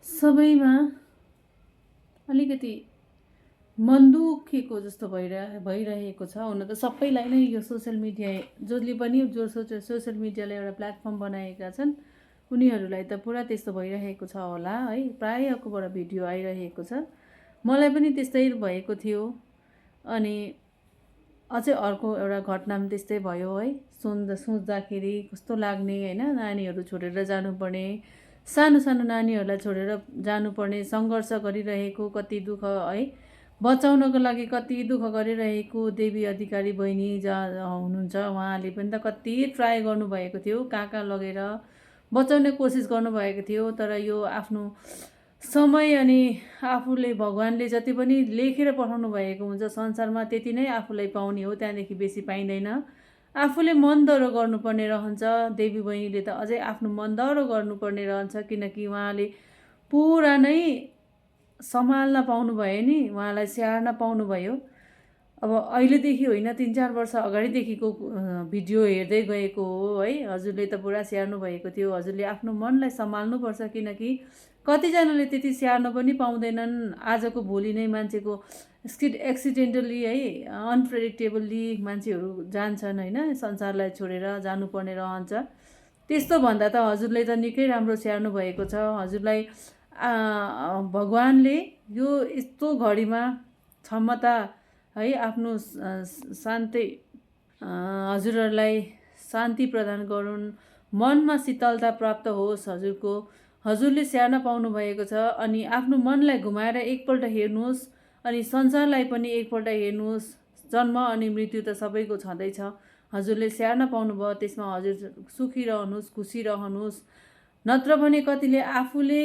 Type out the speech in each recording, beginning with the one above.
सबैमा अलिकति मन दुखेको जस्तो भइरहेको छ। हुन त सबैलाई नै यो सोसियल मिडिया जसले पनि जो सोसियल मिडियाले एउटा प्लेटफर्म बनाएका छन् उनीहरूलाई त पुरा त्यस्तो भइरहेको छ होला है। प्रायःकोबाट भिडियो आइरहेको छ। मलाई पनि त्यस्तै भएको थियो। अनि अझै अर्को एउटा घटना पनि त्यस्तै भयो है। सोच्दाखेरि कस्तो लाग्ने होइन, नानीहरू छोडेर जानुपर्ने, सानो सानो नानीहरूलाई छोडेर जानुपर्ने, सङ्घर्ष गरिरहेको कति दुःख है, बचाउनको लागि कति दुःख गरिरहेको देवी अधिकारी बहिनी हुनुहुन्छ, उहाँले पनि त कति ट्राई गर्नुभएको थियो, कहाँ लगेर बचाउने कोसिस गर्नुभएको थियो। तर यो आफ्नो समय अनि आफूले भगवानले जति पनि लेखेर पठाउनु भएको हुन्छ संसारमा त्यति नै आफूलाई पाउने हो, त्यहाँदेखि बेसी पाइँदैन। आफूले मन दह्रो गर्नुपर्ने रहन्छ। देवी बहिनीले त अझै आफ्नो मन दह्रो गर्नुपर्ने रहन्छ, किनकि उहाँले पुरा नै सम्हाल्न पाउनुभयो नि, उहाँलाई स्याहार्न पाउनुभयो। अब अहिलेदेखि होइन, 3-4 वर्ष अगाडिदेखिको भिडियो हेर्दै गएको हो है। हजुरले त पुरा स्याहार्नु भएको थियो। हजुरले आफ्नो मनलाई सम्हाल्नुपर्छ, किनकि कतिजनाले त्यति स्याहार्न पनि पाउँदैनन्। आजको भोलि नै मान्छेको एक्सिडेन्टली है, अनप्रेडिक्टेबल्ली मान्छेहरू जान्छन् होइन, संसारलाई छोडेर जानुपर्ने रहन्छ। त्यस्तो भन्दा त हजुरले त निकै राम्रो स्याहार्नु भएको छ। हजुरलाई भगवानले यो यस्तो घडीमा क्षमता है, आफ्नो शान्ति हजुरहरूलाई शान्ति प्रदान गरून्, मनमा शीतलता प्राप्त होस् हजुरको। हजुरले स्याहार्न पाउनु भएको छ। अनि आफ्नो मनलाई घुमाएर एकपल्ट हेर्नुहोस्, अनि संसारलाई पनि एकपल्ट हेर्नुहोस्। जन्म अनि मृत्यु त सबैको छँदैछ। हजुरले स्याहार्न पाउनुभयो, त्यसमा हजुर सुखी रहनुहोस्, खुसी रहनुहोस्। नत्र भने कतिले आफूले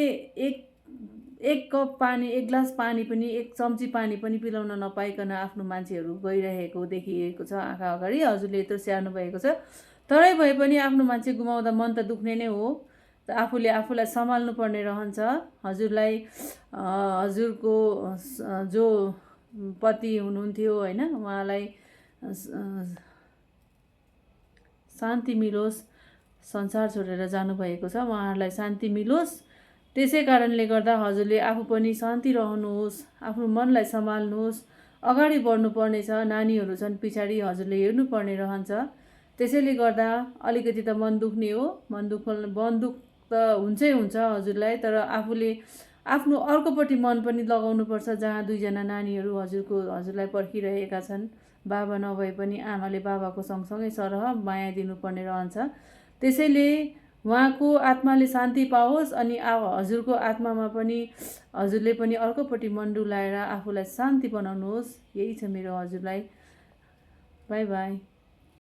एक कप पानी, एक ग्लास पानी पनि, एक चम्ची पानी पनि पिलाउन नपाइकन आफ्नो मान्छेहरू गइरहेको देखिएको छ आँखा अगाडि। हजुरले यत्रो स्याहार्नु भएको छ, तरै भए पनि आफ्नो मान्छे गुमाउँदा मन त दुख्ने नै हो। आफूले आफूलाई सम्हाल्नु पर्ने रहन्छ। हजुरलाई हजुरको जो पति हुनुहुन्थ्यो होइन, उहाँलाई शान्ति मिलोस्। संसार छोडेर जानुभएको छ, उहाँहरूलाई शान्ति मिलोस्। त्यसै कारणले गर्दा हजुरले आफू पनि शान्ति रहनुहोस्, आफ्नो मनलाई सम्हाल्नुहोस्। अगाडि बढ्नुपर्ने छ, नानीहरू छन् पछाडि, हजुरले हेर्नुपर्ने रहन्छ। त्यसैले गर्दा अलिकति त मन दुख्ने हो। मन दुख त हुन्छै हुन्छ हजुरलाई। तर आफूले आफ्नो अर्कोपट्टि मन पनि लगाउनुपर्छ, जहाँ 2जना नानीहरू हजुरलाई पर्खिरहेका छन्। बाबा नभए पनि आमाले बाबाको सँगसँगै सरह माया दिनुपर्ने रहन्छ। त्यसैले उहाँको आत्माले शान्ति पाओस्, अनि हजुरको आत्मामा पनि हजुरले पनि अर्कोपट्टि मन डुलाएर आफूलाई शान्ति बनाउनुहोस्। यही छ मेरो हजुरलाई। By by.